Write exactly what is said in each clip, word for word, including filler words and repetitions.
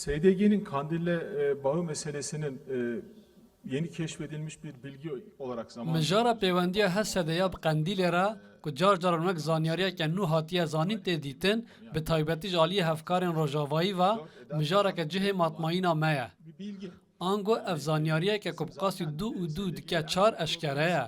S D G'nin Kandil'le e, bağı meselesinin e, yeni keşfedilmiş bir bilgi olarak zaman Mijara pêwendiya H S D'ya bi Qendîlê re ku car caran wek zanyariyeke nû hatiye zanîn tê dîtin, bi taybetî ji aliyê hevkarên Rojavayî ve mijareke cihê matmayîna me ye. bir bilgi. Ango ev zanyariyeke ku bi qasî du û du dike çar eşkere ye.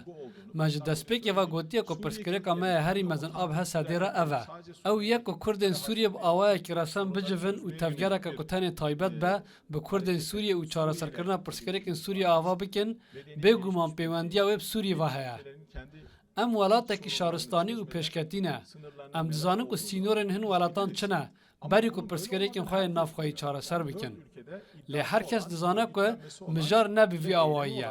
Me ji destpêkê ve gotiye ku pirsgirêka me ya herî mezin a bi H S D'ê re ev e. Ew ye ku Kurdên Sûriyê bi awayekî resen bicivin û tevgereke ku tenê taybet be, bi Kurdên Sûriyê û çareserkirina pirsgirêkên Sûriyê ava bikin, bêguman pêwendiya wê bi Sûriyê ve heye. Em welatekî şaristanî û pêşketî ne. Em dizanin ku sînorên hin welatan çi ne, berî ku pirsgirêkên xwe yên navxweyî çareser bikin. Lê her kes dizane ku mijar ne bi vî awayî ye.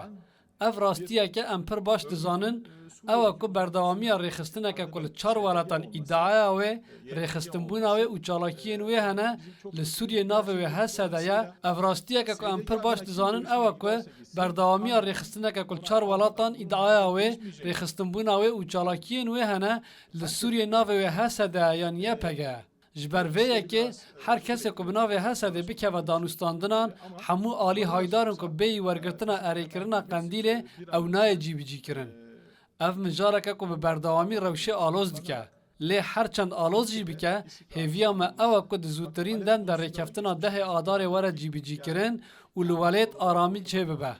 Ev rastiyeke em pir baş dizanin, ew e ku berdewamiya rêxistineke ku li çar welatan îdiaya wê, rêxistinbûna wê û çalakiyên wê hene li Sûriyê navê wê H S D ye. Ev rastiyeke ku em pir baş dizanin ew e ku berdewamiya rêxistineke ku li çar welatan îdiaya wê, rêxistinbûna wê û çalakiyên wê hene li Sûriyê navê wê H S D ye yan Y P G ye. Ji ber vê yekê her kesê ku bi navê H S D'ê bikeve danûstandinan, hemû alî haydar in ku bêyî wergirtina erêkirina Qendîlê ew nayê cîbicîkirin. Ev mijareke ku bi berdewamî rewşê aloz dike. Lê her çend aloz jî bike, hêviya me ew e ku di zûtirîn dem de rêkeftina dehê Adarê were cîbicîkirin û li welêt aramî çêbibe.